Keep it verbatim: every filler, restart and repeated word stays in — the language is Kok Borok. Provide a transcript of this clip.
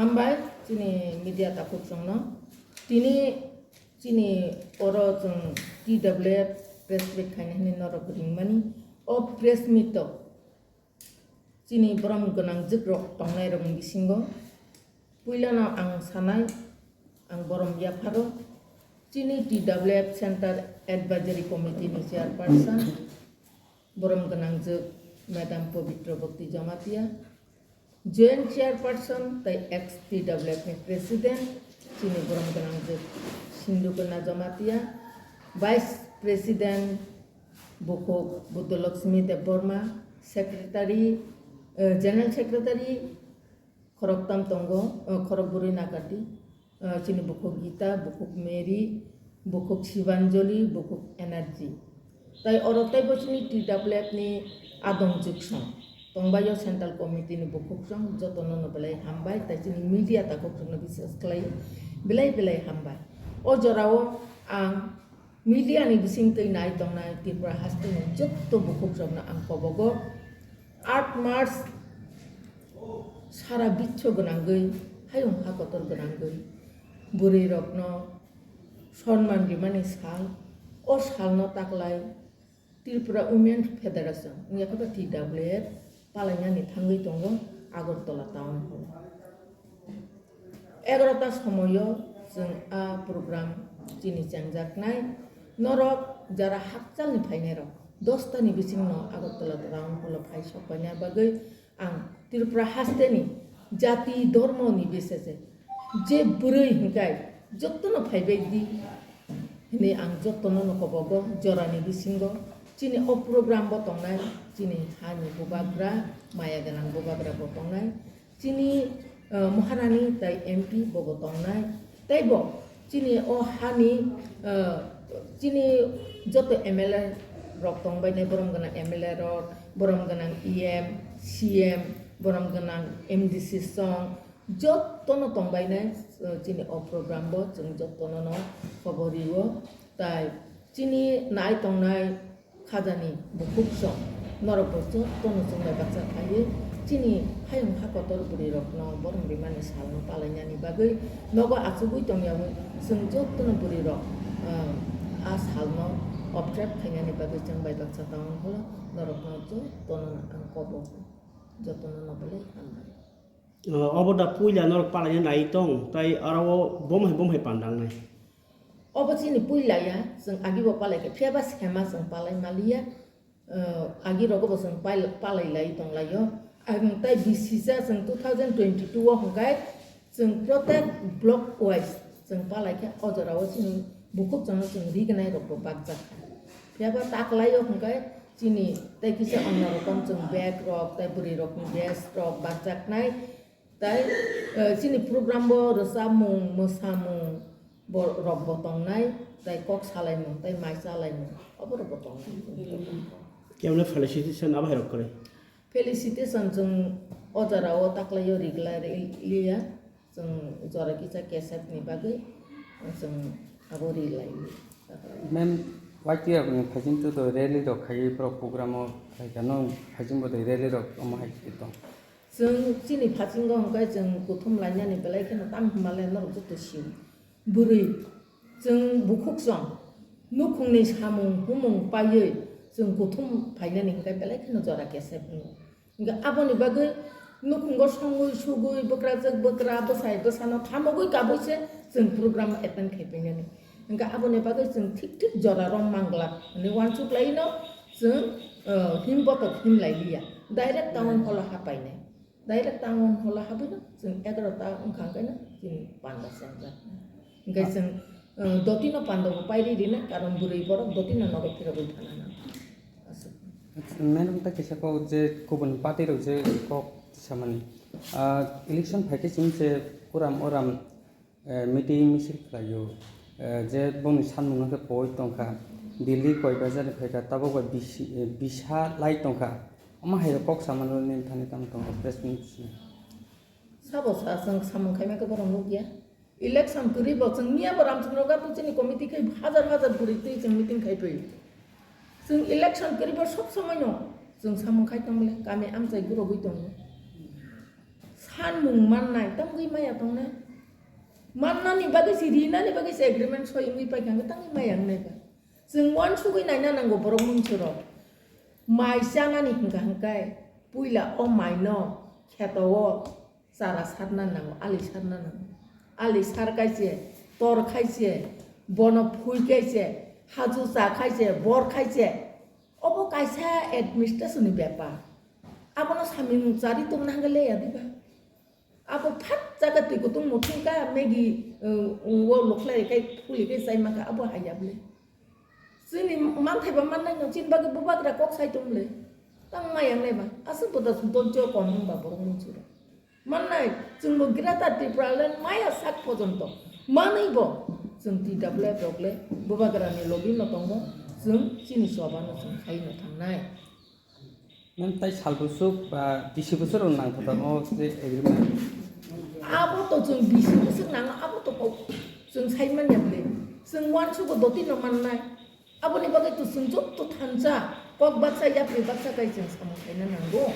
Hambai chini media takhuk chwngno. Tini chini oro chwng T W F press meet khaina hwnwi norok ringmani. O press meet o chini borom gwnangjwk rok tongnai rokni bisingo puilano ang sanai, ang borom yapharo chini T W F Central Advisory Committee ni chairperson, borom gwnangjwk Madam Pabitra Bhakti Jamatia, Joint Chairperson tei ex T W F ni President, chini borom gwnangjwk Sindhukona Jamatia, Vice President Bukhuk Buddhalakshmi Debbarma, Secretary, eh, General Secretary, khoroktam tongo, eh, khorokbwrwi nakardi. Ah, chini bukhuk Gita, bukhuk Mary, bukhuk Shivanjali, bukhuk Energy. Tai oro teibo chini T W F ni adong jwksong tongbaio, Central Committee ni bukhuk song jotono no belai hambai, tai chini media takhuk song no bises khlai belai belai hambai. O jorao ang media ni bising twi nai tongnai Tripura haste ni jotto bukhuk rok no ang kobogo. Aat March sara biswo gwnangwi, hayung ha kotor gwnangwi bwrwi rokno sonman rimani sal, o salno taklai Tripura Women Federation wngya khe T W F palainani thangwi tongo Agartala Town Hall. Egarota somoio chwng a program chini chengjaknai. Norok jara hakchalni phainairok dostani bisingno Agartala Town Hall-o phai sokpaina bagwi ang Tripura hasteni jati dhormoni bisese je bwrwi hwnkhe jotono phaibai di hwnwi ang jotono no kobogo jorani bisingo. Chini o program bo tongnai, chini hani bubagra, maya gwnang bubagra bo tongnai. Chini, eh, Maharani tai M P bobo tongnai. Teibo chini o hani, eh, chini joto M L A rok tongbainai, borom gwnang M L A rok, borom gwnang E M, C M, borom gwnang M D C song, jotono tongbainai, eh, chini o program bo chwng jotono no khobor rio. Tai chini nai tongnai khajani bukhuk song norok bo jotono chwng bai baksa khlaiwi chini hayung ha kotor bwrwi rokno borom rimani salno palainani bagwi nogo achugwi tongyawi chwng jotono bwrwi rok, ah, a salno observe khainani bagwi chwng bai baksa tong holo norokno jotono ang kobo jotono no belai hambai. Ah, obo da puila norok palaina nai tong tai aro o bom hai bom hai pandangnai. Obo chini puila ya, chwng agi bo palai khe, phiya ba sema chwng palai maliya, eh, agi rogo bo chwng pal-, palai lai tong laio. Ang tai bisija chwng two thousand twenty-two o hwnkhe chwng protek block wise chwng palai khe o jora o chini bukhuk chwngno chwng rignai rok bo bakjak kha. Phiya ba taklai o hwnkhe chini tai kisa ongna rokom chwng bag rok tai bwrwi rokni vest rok bakjaknai. Tai, eh, chini program bo rwchapmung, mwsamung bo rok bo tongnai, tai kok salaimung, tai mai chalaimung, obo rok bo tongnai. Kemle felicitation abo hai rok kwrwi? Felicitation chwng o jora o taklaio rigla ri-, liya, chwng jora kisa kesep ni bagwi chwng abo rilai li. Ma'am, Y T F ni phaiching tu to rally rok khai pro program o khai kano phaiching bo to rally rok omo hai tong. Chwng chini phasingo hwnkhe chwng kuthum lainani belai kheno tamo hwnmale norok joto sio. Bwrwi chwng bukhuk chwng nukhungni samung humung paiwi chwng kuthum phainani hwnkhe belai kheno jora kesep wngo. Hwnkhe aboni bagwi nukhungo songwi sugwi bwkrajwk bwkra bwsai bwsano thamogwi kabwi se chwng program attend khai painani. Hwnkhe aboni bagwi chwng thik thik jora rom manglak hwnwi uansuk laino chwng, uh, him botok him lai liya. Direct town hall o hapainai. Direct town hall o habwino chwng egarota wngkha hwnkhe no chini panda sengjak. Hwnkhe chwng, uh, dotino panda bo pairi rina, karon bwrwi borok dotino nogo phirogwi thana nang. Aswk. Madam, ta kisa kok je kubun party rok je kok samani. Ah, election phaikhe chwng se kuram oram eh, meeting misil khlaio, eh, je bongni sanmung no khe poi tongkha, Delhi koi bazar ni phaikha, tabok bai bisi, eh, bisa lai tongkha, omo hai kok samano nini thani tamo tongo press meet sini. Sabo sa chwng samung khaima khe borom nukya. Election kwrwi bo chwng miya bo Ramchandra Ghat chini committee khai hajar hajar bwrwi twi chwng meeting khai phaio. Chwng election kwrwi bo sob somoi no chwng samung khai tongmole kami amchai gurogwi tongo. Hanmung mannai, tangwi maya tongnai. Mannani bagwi si, rinani bagwi si agreement soi wngwi paikha, hwnkhe tangwi maya wngnai ba. Chwng uansugwi naina nango borok mungsurok. Mai chanani hwnkha hwnkhe puila o maino kheto o chara sarna nango, ali sarna nango. Ali sar khaise, tor khaise, bono phui khaise, haju cha khaise, bor khaise. Obo kaisa administration ni bepar. Abono samung chari tongna hwnkhe leya diba? Abo phat jaga twi kutung muthung ka Maggie, uh, wo lokhlai kai phuli kai chai maka abo haya bwle. Chini manthai ba mannai no chini bagwi bubagra kok sai tong bwle. Tang maya wngnai ba. Aswk boda sudojjo kom wng ba borok mungsurok. Mannai chwng bo Greater Tipraland maya sak pojonto. Manwi bo chwng T W F rok le bubagra ni logi no tongo. Chwng chini choba no chwng khai no thangnai. Nang tai sal bwswk ba bisi bwswk rok nang thotamo je agreement. Abo to chwng bisi bwswk nango, abo to kok chwng sai manya bwle. Chwng uansugo doti no mannai. Aboni bagwi to chwng joto thansa kok baksa yapri baksa kai chwng samung khaina nango.